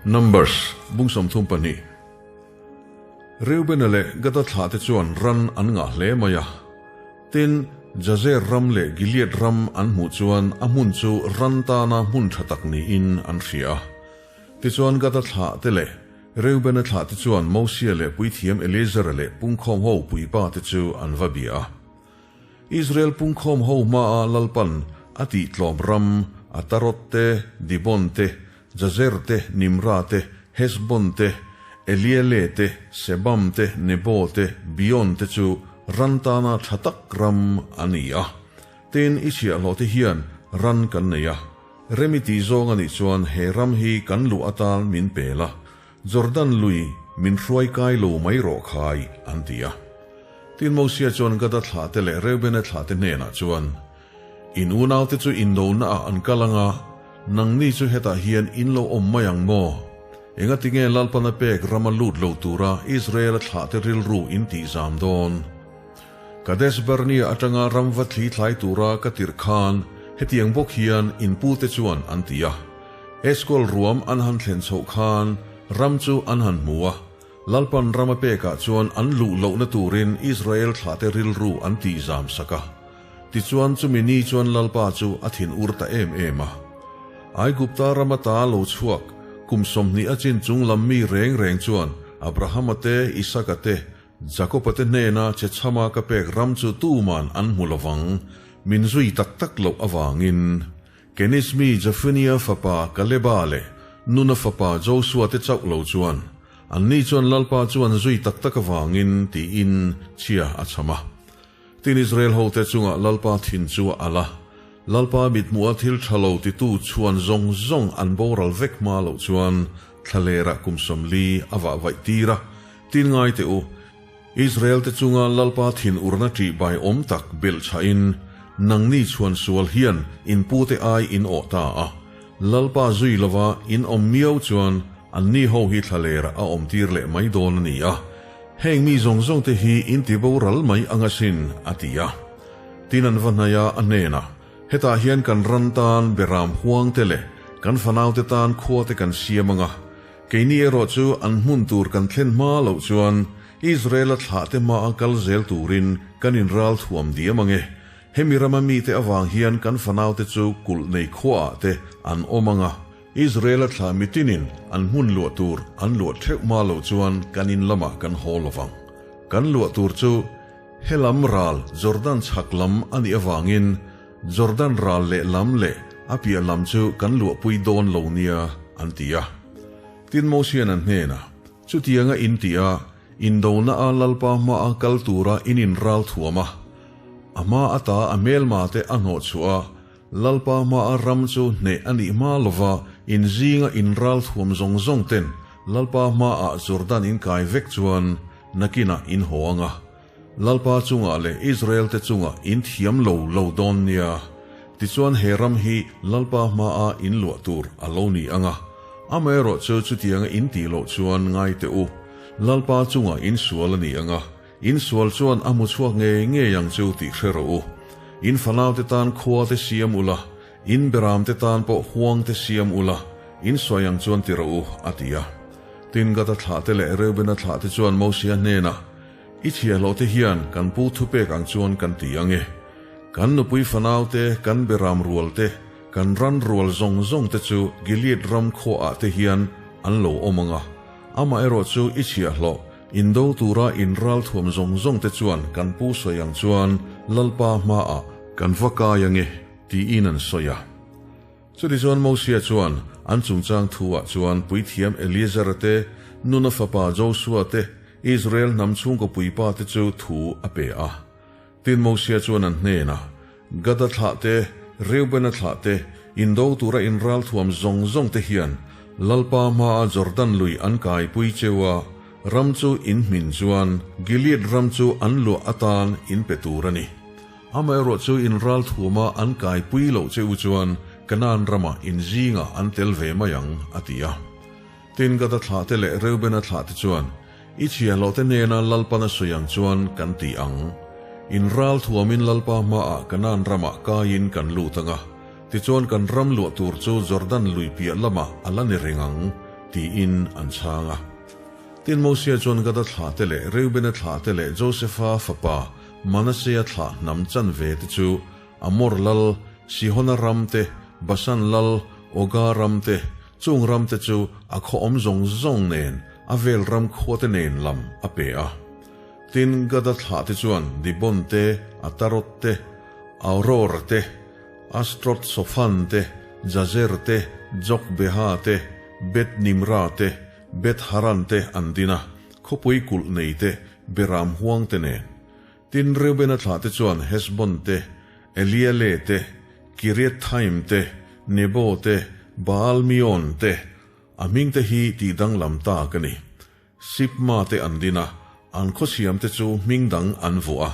Numbers, bung 32. Reubena leh Gada thlahte chuan ran an ngah hle mai a. Tin, Jazer ram leh Gilead ram an hmuh chuan a hmun chu ran tana hmun tha tak niin an hria a. Tichuan Gada thlahte leh Reubena thlahte chuan Mosia leh puithiam Eleazara leh pungkhawm ho puipa te chu an va bia a. Israel pungkhawm ho hmaa Lalpan a tihtlawm ram, Atarot te, Dibon te, Jazer te, Nimra te, Heshbon te, Eliele te, Sebam te, Nebo te, Beon te chu ran tana tha tak ram a ni a. Tin, i chhiahhlawh te hian ran kan nei a. Rem i tih zawng a nih chuan he ram hi kan luh atan min pel a, Jordan lui min hruai kai lo mai rawh khai, an ti a. Tin, Mosia chuan Gada thlahte leh Reubena thlahte hnenah chuan, In unaute chu indona ah an kal anga, nangni chu hetah hian in lo awm mai ang maw? Engatinge Lalpana pek rama lut lo tura Israela thlahte rilru in tihzam dawn? Kadesh Barnea atanga ram va thli thlai tura ka tirh khan hetiang bawk hian in pute chuan an ti a. Eskol ruam an han thlen chhoh khan ram chu an han hmu a, Lalpan ram a pekah chuan an luh lohna turin Israel thlahte rilru an tihzam sak a. Tichuan chumi ni chuan Lalpa chu a thin ur ta em em a. Aigupta ram ata lo chhuak kum 20 a chin chung lam mi reng reng chuan Abrahama te, Isaka te, Jakob-a te hnena che chhama ka pek ram chu tuman an hmu lovang, min zui tak tak loh avangin. Kenis mi Jefunia fapa Kaleba leh Nuna fapa Josua te chauh lo chuan, anni chuan Lalpa chu an zui tak tak avangin tiin chhia a chham a. Tin Israel hote chungah Lalpa thin chu a al a, Lalpa mithmuha thil tha lo titu chhuan zawng zawng an boral vek hma loh chuan thlalerah kum 40 a vah vaih tir a, Tin ngai teh u, Israel te chunga Lalpa thin urna ṭih bai awm tak belh chhahin nangni chhuan sual hian in pute ai in awh ta a. Lalpa zui lova in awm miau chuan anni ho hi thlalerah a awm tir leh mai dawn a ni a. Heng mi zawng zawng te hi in ti boral mai ang asin, a ti a. Tin an va hnaih a, a hnenah, Hetah hian kan ran tan beram huang te leh kan fanaute tan khua te kan siam ang a, Keini erawh chu an hmun tur kan thlen hma loh chuan Israel-a thlahte hmaa kal zel turin kan inral thuam diam ang e. Hemi rama mite avang hian kan fanaute chu kulh nei khuaah te an awm ang a, Israel-a thlah mitinin an hmun luah tur an luah theuh hma loh chuan kan in lamah kan haw lo vang. Kan luah tur chu helam ral Jordan chhak lam a nih avangin Jordan ral leh lam leh a piah lam chu kan luahpui dawn lo nia, an ti a. Tin Mosian an hnenah, Chutianga in ti a, indona a Lalpa hmaa kal tura in inral thuam a, a hma ata a hmelma te a hnawhchhuah a, Lalpa hmaa ram chu hneh a nih hma lova in zinga inral thuam zawng zawng ten Lalpa hmaah Jordan in kai vek chuan nakinah in haw ang a, Lalpa chungah leh Israel-te chungah in thiam lo lo dawn nia. Tichuan he ram hi Lalpa hmaa in luah tur a lo ni ang a. Amaherawh chu chutianga in tih loh chuan ngai teh u. Lalpa chungah in sual a ni ang a, in sual chuan a hmu chhuak ngei ngei ang chu tih hre rawh u. In fanaute tan khua te siam ula, in beramte tan pawh huang te siam ula, in sawi ang chuan ti rawh u, a ti a. Tin Gada thlahte leh Reubena thlahte chuan Mosia hnenah, I chhiahhlawh te hian kan pu thupek ang chuan kan ti ang e. Kan nupui fanau te, kan beram rual te, kan ran rual zawng zawng te chu Gilead ram khuaah te hian an lo awm ang a. Amaherawh chu i chhiahhlawh, indo tura in ralthuam zawng zawng te chuan kan pu sawi ang chuan Lalpa hmaah kan va kai ang e, tiin an sawi a. Chutichuan Mosia chuan an chungchang thuah chuan puithiam Eleazara te, Nuna fapa Josua te, Israel hnam chhungkaw puipa te chu thu a pe a. Tin Mosia chuan an hnenah, Gada thlah te, Reubena thlah te, indo tura inralthuam zawng zawng te hian Lalpa hmaa Jordan lui an kaipui cheu a, ram chu in hmin chuan Gilead ram chu an luah atan in pe tur a ni. Amaherawh chu in ral thuma an kaipui loh che u chuan Kanaan ramah in zingah an tel ve mai ang, a ti a. Tin Gada thlahte leh Reubena thlahte chuan, I chhiahhlawhte hnena Lalpan a sawi ang chuan kan ti ang. In ral thuamin Lalpa hmaah Kanaan ramah kaiin kan lut ang a, tichuan kan ram luah tur chu Jordan lui piah lamah a la ni reng ang. tiin an chhang a. Tin, Mosia chuan Gada thlahte leh Reubena thlahte leh Josefa fapa Manasea thlah hnam chanve te chu Amor lal, Sihona ram te, Basan lal, Oga ram te, chung ram te chu a khaw awm zawng zawng nen, a vel ram khua te nen lam a pe a. Tin, Gada thlah te chuan Dibon te, Atarot te, Aurora te, Astroth Sophan te, Jazer te, Jokbeha te, Beth Nimra te, Beth Haran te an din a, khawpui kulh nei te, Beram huang te nen. Tin, Reubena thlahte chuan Heshbon te, Eliale te, Kiriathaim te, Nebo te, Baal-meon te, a hmingte hi tihdanglam tak a ni. Sibma te an din a, an khawsiamte chu hming dang an vuah a.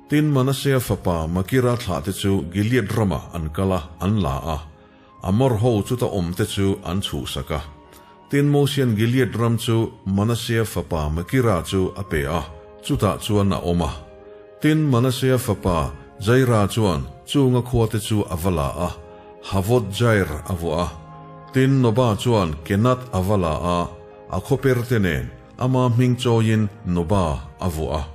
Tin, Manasea fapa Makira thlahte chu Gilead ramah an kal a, an la a. Amor ho chuta awmte chu an chhuhsak a. Tin, Mosia'n Gilead ram chu Manasea fapa Makira chu a pe a, chutah chuan a awm a. Tin, Manasea fapa Jaira chuan chunga khuate chu a va la a, Havot-Jair a vuah a. Tin, Noba chuan Kenath a va la a, a khawperte nen ama hming chawiin Noba a vuah a.